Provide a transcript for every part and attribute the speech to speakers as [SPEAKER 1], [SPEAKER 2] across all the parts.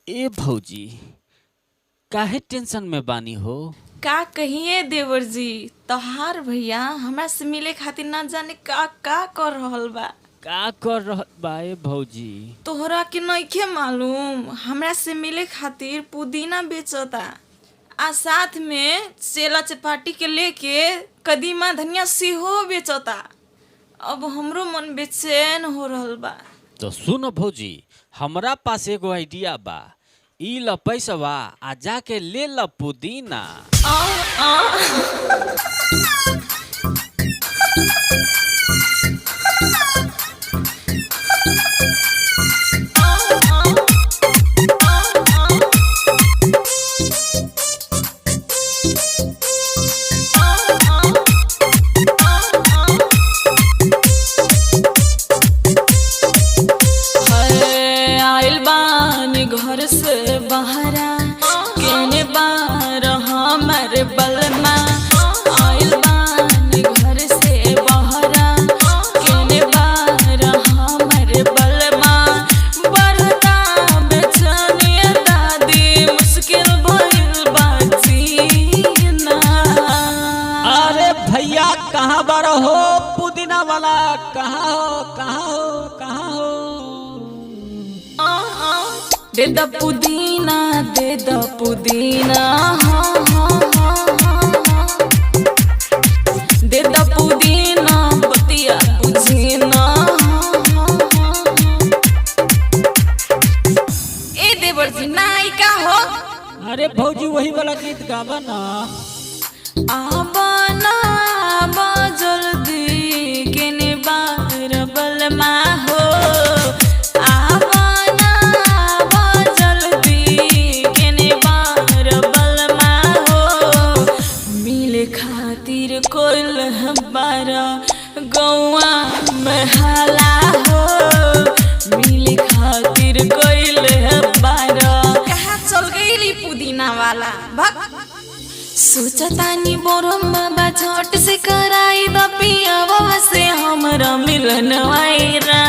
[SPEAKER 1] ए भौजी, काहे टेंशन में बानी हो?
[SPEAKER 2] का कहिए देवर जी, तोहार भैया हमरा से मिले खातिर ना जाने का का कर रहल बा।
[SPEAKER 1] का कर रहल बा ए भौजी?
[SPEAKER 2] तोहरा के नइखे मालूम, हमरा से मिले खातिर पुदीना बेचता आ साथ में चेला चपाटी के लेके कदीमा धनिया सेहो बेचता। अब हमरो मन बेचैन हो रहल बा।
[SPEAKER 1] तो सुनो भौजी, हमरा पास एगो आइडिया बा। ई ल पैसवा आ जाके ले ल पुदीना।
[SPEAKER 2] आ आ हाय, आइल बानी घर से बहरा केने बार हमर बलमा। आइल बानी घर से बहरा केने बार हमर बलमा। बढ़ता बेचैनी दादी मुश्किल भइल बा जीना।
[SPEAKER 1] अरे भैया, कहाँ बार हो पुदीना वाला? कहाँ हो, कहाँ हो, कहाँ हो?
[SPEAKER 2] दे द पुदीना, दे द पुदीना, हाँ हाँ हाँ हाँ हाँ। दे द पुदीना बतिया बुझीना, हाँ हाँ हाँ हाँ। ए देवर जी, नायिका हो।
[SPEAKER 1] अरे भौजी, वही वाला गीत गावा ना।
[SPEAKER 2] आबा ना आबा जल्दी केने बार बलमा हो। आबा ना आबा जल्दी केने बार बलमा हो। मिले खातिर कोइल बारा गौआ में हाला हो। मिले खातिर कोइल बारा। कहाँ चल गईली पुदीना वाला भक। सोचतानी बोरम बाबा झट से कराई द पियावा से हमरा मिलन वायरा।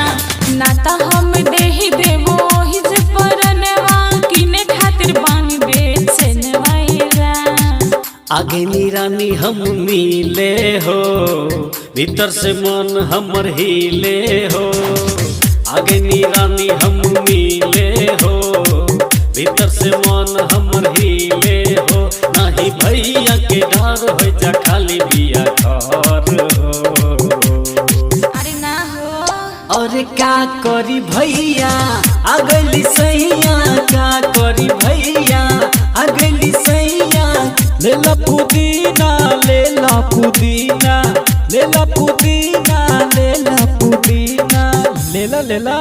[SPEAKER 2] नाता हम देही देबो ओही जे परनवा किने खातिर बानी बेचन वायरा।
[SPEAKER 3] आगे निरानी हम मिले हो, भीतर से मन हमर हिले हो। आगे निरानी हम मिले हो, भीतर से मन हमर हिले हो। नाही भैया के डर हो जा, खाली बिया घर हो।
[SPEAKER 2] अरे ना हो।
[SPEAKER 3] अरे का करी भैया, आ गइली सैया। का करी भैया, आ गइली सैया।
[SPEAKER 1] ले ला पुदीना, ले ला पुदीना, ले ला पुदीना, ले ला पुदीना, ले ला, ले ला।